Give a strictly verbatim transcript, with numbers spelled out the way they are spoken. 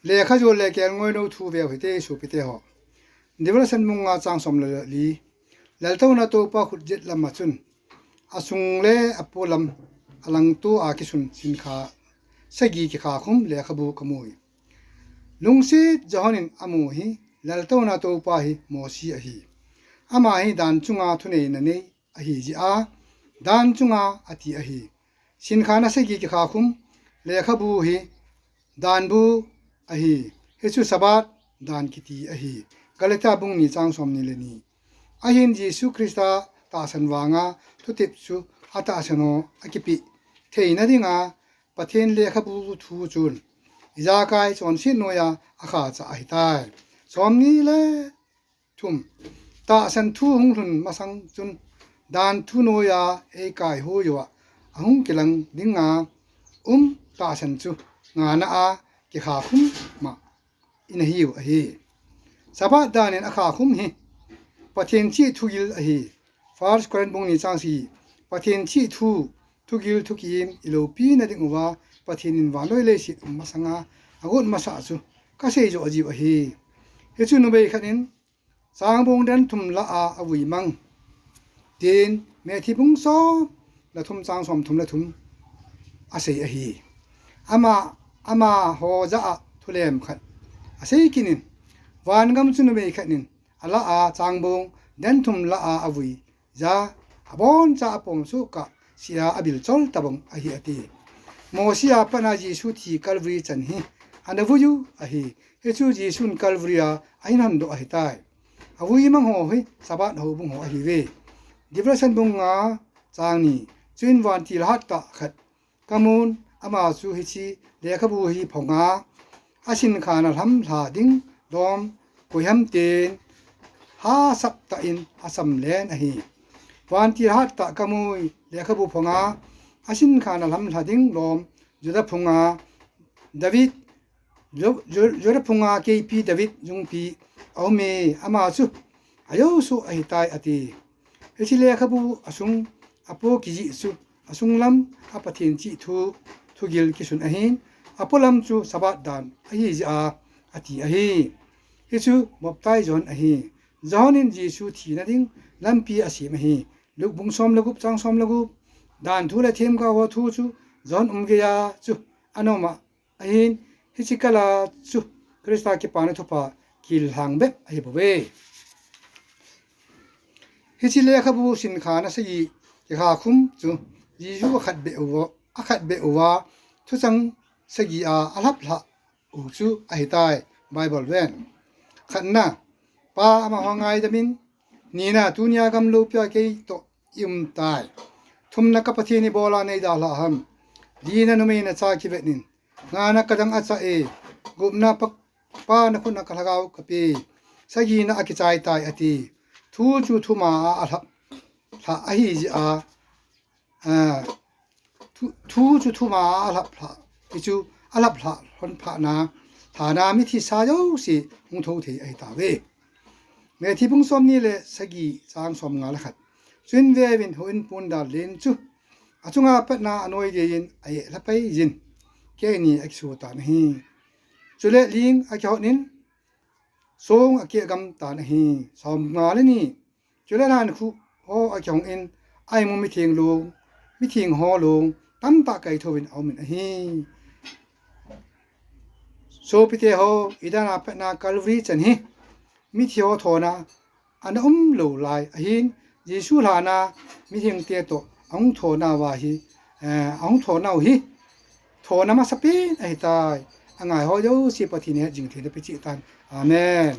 Lekha jol le kelngoi nou thu veu hite sopite ho. Devotion bung nga chang som le li. Laltouna Toupa khut jet lam a chun, asung le apo lam alangto a kisun sinkha sagi kikha khum lekhabu kamu hi. Lungset Johan in amu hi, Laltouna Toupa hi Mosi ahi. Ama hi dan chunga thuneina nei ahi jeh a, dan chunga ati ahi. Sinkha na sagi kikha khum lekhabu hi danbu ahi. Hichu Sabbath dan kiti ahi. Galatia bung ni chang som ni le ni. Ahin Jesu Christa tahsan vanga thutep chu atahsan ho akipe theina dinga Pathen lekhabu thu chun ijakai chonset noiya akha cha ahitai. Som ni le thum. Tahsan thu hung lhun masang chun dan thu noiya eikai hu uva ahung kilang dinga um tahsan chu ngana a kikha khum ma in ahiu ahi. Sabbath dan in akha khum hi Pathen chih thugil ahi. First Corinth bung ni chang sagi. Pathen chih thu, thugil thukim ilopi na ding uva Pathen in vannoi leiset um masanga agot masa chu kasei jo jiu ahi. Hichu numei khat in changbong dan thum la a avui mang tin Matthew bung som le thum chang som thum le thum asei ahi. Ama, amaho jah a thulem khat asei kit in, vangam chu numei khat in ala a changbong dan thum la a avui ja, aboncha apom suh kah sia abil chol tabang ahi ati. Mosi a patna Jesu thi Calvary chan hi ana vui u ahi. Hichu Jesun Calvary a ahin hondoh ahitai. Avui mang ho hi Sabbath houbung ho ahiuve. Devotion bung nga chang ni. Chuin vantil hattah khat kamun, ama chu hiche lekhabu hi phong a, asinkhana lhamlha ding lom koiham tin hahsat tah in asam len ahi. Vantil hattah kamu, lekhabu phong a, asinkhana lhamlha ding lom Juda phunga David, Ju-, Ju-, Juda phunga keipi David jungpi aume, ama chu ajouse ahitai ati. Hiche lekhabu asung apo kijih chu asung lam a Pathen chih thu, thugil kisun ahin, apo lam chu Sabbath dan ahi jeh a ati ahi. Hichu Baptize John ahi. John in Jesu thina ding lampi asem ahi. Luke bung som le gup chang som le gup. Dan thu le themgao ho thu chu John umgeiya chu ana um a, ahin, hiche kal a chu Christa kipana thupha kilhang bep ahi bouve. Hiche lekhabu sinkhana sagi kikha khum chu Jesu akhat beh uva, akhat beh uva thuchang sagi a alhap lhah u chu ahitai, Bible ven. Khatna, Pa, amaho ngaidam in. Nina, tunia gamloupia keitoh i um tai. Thumna, ka Pathen ibola nei dalhah ham? Lina, numei nacha kivet in. Ngana, ka dang achah e. Gupna, Pa, Pa nakhut a ka lhagao kape. Sagina, akichai tai ati. Thu chu thuma a alhap lhah ahi jeh a, a, thu, thu chu thuma a alhap lhah, hichu alhap lhah lhon phatna, lhana mithi sa jouse hung thou thei ahi tauve. Matthew bung som ni le sagi chang som nga le khat. Chuin veuvin, houin pon dal len chu achunga patna anoi geiyin a-eh lhapai jin, keh ni akiso tan ahi. Chule ling akihot in, song akeh gam tan ahi. Som nga le ni. Chule lhankhuh ho akihong in, a-imu mitheng long, mitheng ho long tamtah kaithouvin aum in ahi. Sopite ho, idan a patna Calvary chan hi mithi ho thona ana umlou lai ahin, Jesu lhana mithengte toh ahung thonauva hi, eh, ahung thonau hi thona masapen ahitai. Angai ho jouse Pathen in hetjing theina peh cheh tan. Amen.